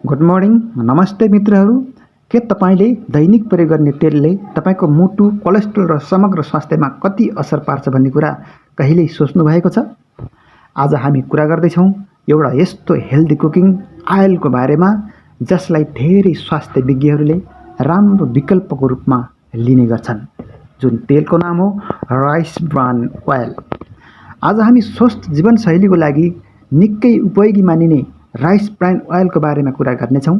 Good morning, नमस्ते मित्रहरू। के तपाईँले दैनिक प्रयोग गर्ने तेलले तपाईँको मुटु, कोलेस्ट्रोल र समग्र स्वास्थ्यमा कति असर पार्छ भन्ने कुरा कहिल्यै सोच्नु भएको छ? आज हामी कुरा गर्दैछौँ एउटा यस्तो हेल्दी कुकिङ आयलको बारेमा जसलाई धेरै स्वास्थ्य विज्ञहरूले राम्रो विकल्पको रूपमा लिने गर्छन्, जुन तेलको नाम हो राइस ब्रान ओयल। आज हामी स्वस्थ जीवनशैलीको लागि निकै उपयोगी मानिने राइस ब्रान ओयलको बारेमा कुरा गर्नेछौँ।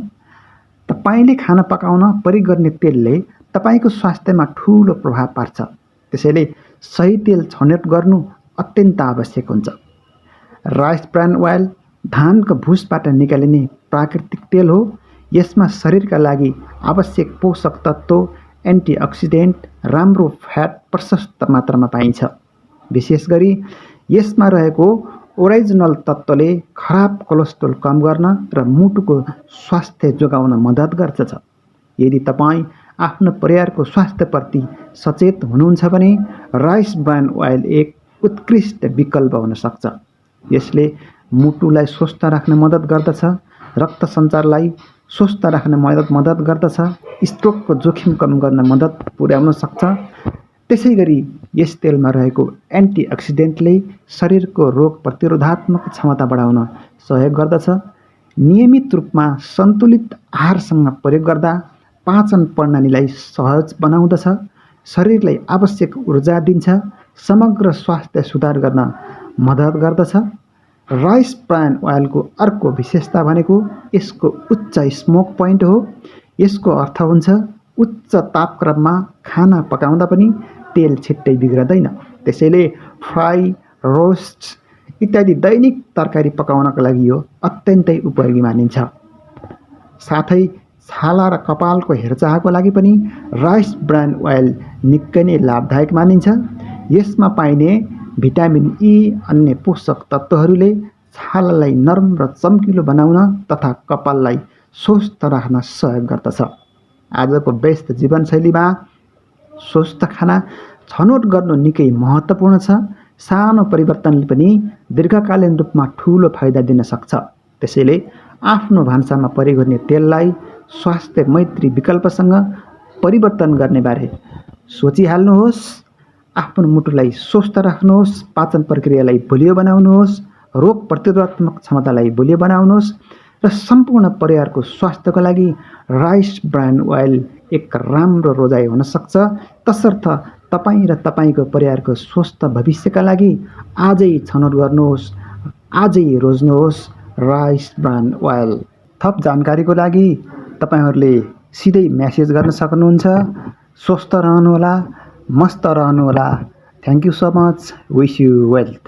तपाईँले खाना पकाउन प्रयोग गर्ने तेलले तपाईँको स्वास्थ्यमा ठुलो प्रभाव पार्छ, त्यसैले सही तेल छनौट गर्नु अत्यन्त आवश्यक हुन्छ। राइस ब्रान ओयल धानको भुसबाट निकालिने प्राकृतिक तेल हो। यसमा शरीरका लागि आवश्यक पोषक तत्त्व, एन्टिअक्सिडेन्ट, राम्रो फ्याट प्रशस्त मात्रामा पाइन्छ। विशेष गरी यसमा रहेको ओरिजिनल तत्त्वले खराब कोलेस्ट्रोल कम गर्न र मुटुको स्वास्थ्य जोगाउन मद्दत गर्दछ। यदि तपाईँ आफ्नो परिवारको स्वास्थ्यप्रति सचेत हुनुहुन्छ भने राइस ब्रान ओयल एक उत्कृष्ट विकल्प हुन सक्छ। यसले मुटुलाई स्वस्थ राख्न मद्दत गर्दछ, रक्त सञ्चारलाई स्वस्थ राख्न मद्दत गर्दछ, स्ट्रोकको जोखिम कम गर्न मद्दत पुर्याउन सक्छ। त्यसैगरी यस तेलमा रहेको एन्टिअक्सिडेन्टले शरीरको रोग प्रतिरोधात्मक क्षमता बढाउन सहयोग गर्दछ। नियमित रूपमा सन्तुलित आहारसँग प्रयोग गर्दा पाचन प्रणालीलाई सहज बनाउँदछ, शरीरलाई आवश्यक ऊर्जा दिन्छ, समग्र स्वास्थ्य सुधार गर्न मद्दत गर्दछ। राइस ब्रान ओयलको अर्को विशेषता भनेको यसको उच्च स्मोक पोइन्ट हो। यसको अर्थ हुन्छ उच्च तापक्रममा खाना पकाउँदा पनि तेल छिट्टै बिग्रदैन। त्यसैले फ्राई, रोस्ट इत्यादि दैनिक तरकारी पकाउनका लागि यो अत्यन्तै उपयोगी मानिन्छ। साथै छाला र कपालको हेरचाहको लागि पनि राइस ब्रान ओयल निकै नै लाभदायक मानिन्छ। यसमा पाइने भिटामिन ई अन्य पोषक तत्त्वहरूले छालालाई नरम र चम्किलो बनाउन तथा कपाललाई स्वस्थ राख्न सहयोग गर्दछ। आजको व्यस्त जीवनशैलीमा स्वस्थ खाना छनौट गर्नु निकै महत्त्वपूर्ण छ। सानो परिवर्तनले पनि दीर्घकालीन रूपमा ठुलो फाइदा दिन सक्छ। त्यसैले आफ्नो भान्सामा प्रयोग गर्ने तेललाई स्वास्थ्य मैत्री विकल्पसँग परिवर्तन गर्ने बारे सोचिहाल्नुहोस्। आफ्नो मुटुलाई स्वस्थ राख्नुहोस्, पाचन प्रक्रियालाई बलियो बनाउनुहोस्, रोग प्रतिरोधात्मक क्षमतालाई बलियो बनाउनुहोस् र सम्पूर्ण परिवारको स्वास्थ्यको लागि राइस ब्रान ओयल एक राम्रो रोजाइ हुन सक्छ। तसर्थ तपाईँ र तपाईँको परिवारको स्वस्थ भविष्यका लागि आजै छनौट गर्नुहोस्, आजै रोज्नुहोस् राइस ब्रान ओयल। थप जानकारीको लागि तपाईँहरूले सिधै म्यासेज गर्न सक्नुहुन्छ। स्वस्थ रहनुहोला, मस्त रहनुहोला। Thank you so much. Wish you wealth.